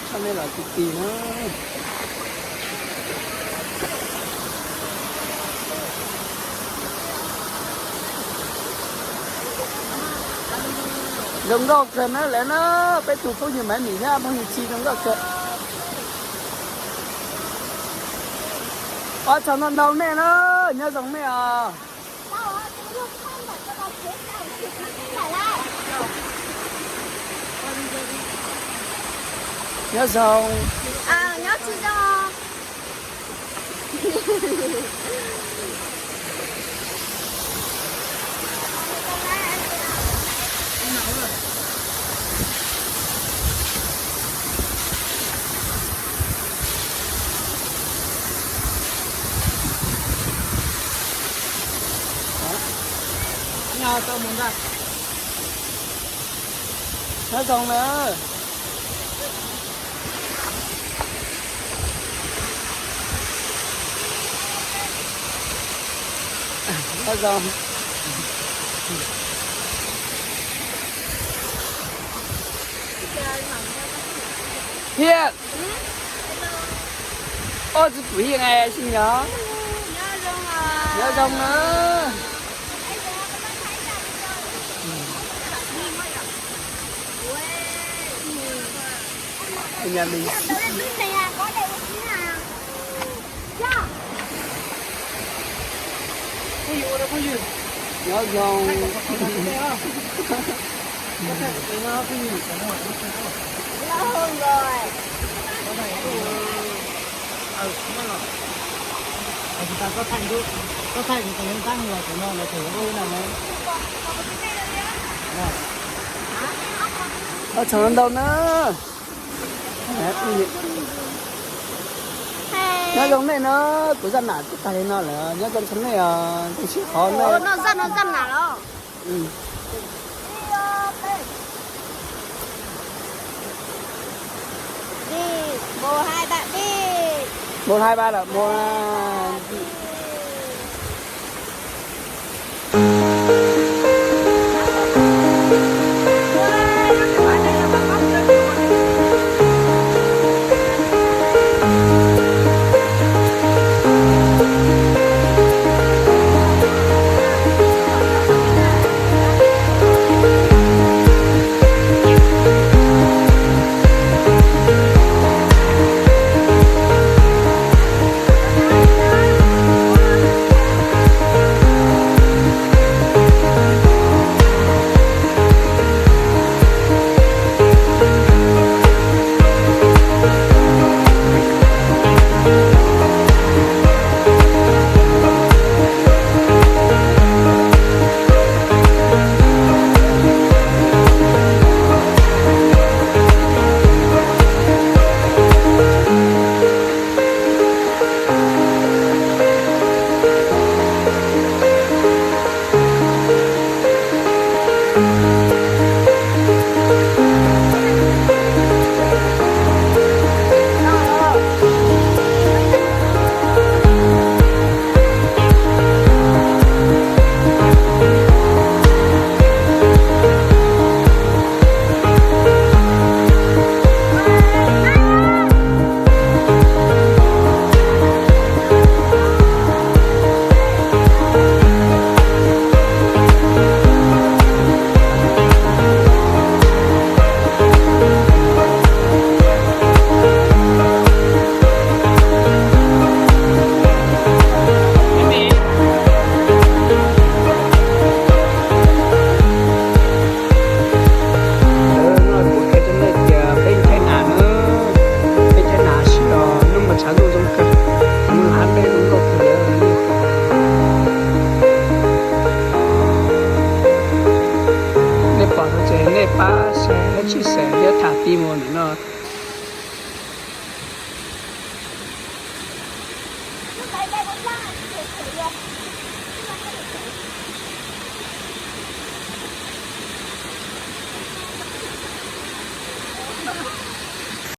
Tso nej los tiv tis na. Zoo nkauj kawg na lawv na, peb tus phooj ywg Maiv Mim thiab phooj ywg Txhi zoo nkauj kawg. Ua tsaug ntau ntau nej na, nyob zoo nej os. Nyob zoo. Nyob zoo na. Nyob zoo. Hiaj. Oj, tsis pum hiaj ngai si nyob. Nyob zoo na. Nyob zoo. Ua tsaug ntau na. Nyob zoo nej no, kuv zaj nam twb tag li no lawm, nyob zoo txog nej os, zoo siab qhov nej. Một hai ba lawm, một hai ba. Ntawd no kuv qhia rau nej tias peb caij nas na, peb caij nas sib os, hnub no tshav ntuj zoo kawg, hnub no hab npeb zoo nkauj kawg. Nej pom no ces nej pab share thiab chia sẻ thiab tham ti mus ntawm no. Hlais cai ua zaj, tsis tshua yuav.